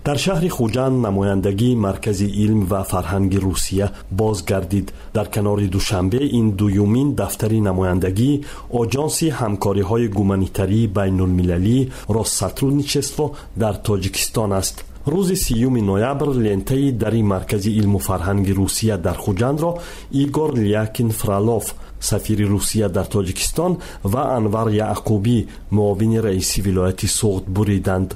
Дар шаҳри Хуҷанд намояндагии Маркази илм ва фарҳанги Русия боз гардид. Дар канори Душанбе ин дуюмин дафтари намояндагии Оҷонси ҳамкориҳои гуманитарии байнулмилалӣ Россотрудничество дар Тоҷикистон аст. Рӯзи 30 ноябр лентаи дари Маркази илму фарҳанги Русия дар Хуҷандро Игор Лякин Фролов, сафири Русия дар Тоҷикистон, ва Анвар Яъқубӣ, муовини раиси вилояти Суғд, буриданд.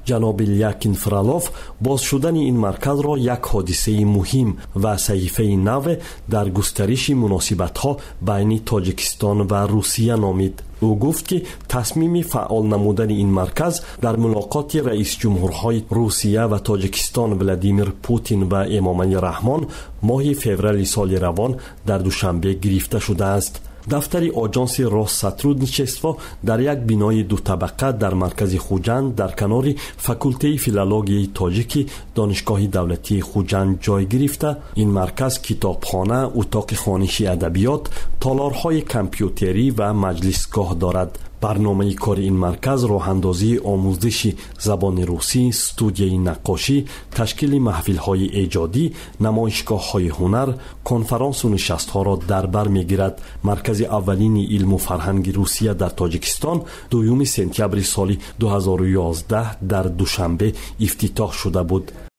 Ҷаноби Лякин Фролов боз шудани ин марказро як ҳодисаи муҳим ва саҳифаи наве дар густариши муносибатҳо байни Тоҷикистон ва Русия номид. Ӯ гуфт, ки тасмими фаъол намудани ин марказ дар мулоқоти раисҷумҳурҳои Русия ва Тоҷикистон Владимир Путин ва Эмомалӣ Раҳмон моҳи феврали соли равон дар Душанбе гирифта шудааст. Дафтари оҷонси Россотрудничество дар як бинои дутабақа дар маркази Хуҷанд, дар канори факултеи филологияи тоҷики Донишгоҳи давлатии Хуҷанд ҷой гирифта, ин марказ китобхона, утоқи хониши адабиёт, толорҳои компютерӣ ва маҷлисгоҳ дорад. Барномаи кори ин марказ роҳандозии омӯзиши забони русӣ, студияи наққошӣ, ташкили маҳфилҳои эҷодӣ, намоишгоҳҳои ҳунар, конферансу нишастҳоро дар бар мегирад. Маркази аввалини илму фарҳанги Русия дар Тоҷикистон 2 сентябри соли 2011 дар Душанбе ифтитоҳ шуда буд.